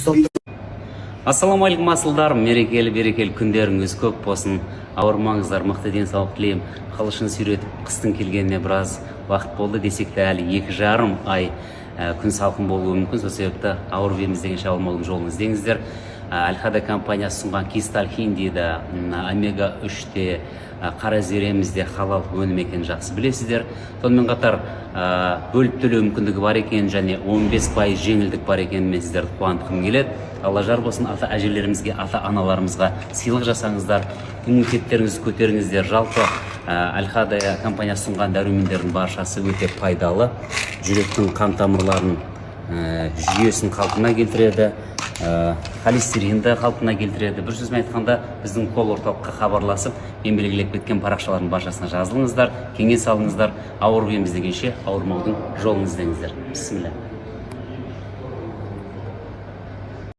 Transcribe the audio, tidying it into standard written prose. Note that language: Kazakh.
Ұстап. Ассалаумағалейкум, асылдар! Мерекелі, берекелі күндеріңіз көп болсын, ауырмаңыздар, мықты денсаулық тілеймін. Қылышын сүйретіп қыстың келгеніне біраз уақыт болды десек те, әлі 2,5 ай күн салқын болуы мүмкін. Сол себепті ауырып ем іздегенше, ауырмаудың жолын іздеңіздер. Альхада компаниясы ұсынған Кристалл Хиндида, омега 3-те, қара зереміз де халал өнім екенін жақсы білесіздер. Сонымен қатар бөліп төлеу мүмкіндігі бар екенін және 15% жеңілдік бар екенін мен сіздерді қуантқым келеді. Алла жар болсын, ата әжелерімізге, ата аналарымызға сыйлық жасаңыздар, иммунитеттеріңізді көтеріңіздер. Жалпы Альхада компаниясы ұсынған дәрумендердің баршасы өте пайдалы, жүректің қан тамырларын жүйесін қалпына келтіреді, холестеринді қалпына келтіреді. Бір сөзбен айтқанда, біздің колл орталыққа хабарласып, мен белгілеп кеткен парақшалардың баршасына жазылыңыздар, кеңес алыңыздар. Ауырып ем іздегенше, ауырмаудың жолын іздеңіздер. Бісміллә.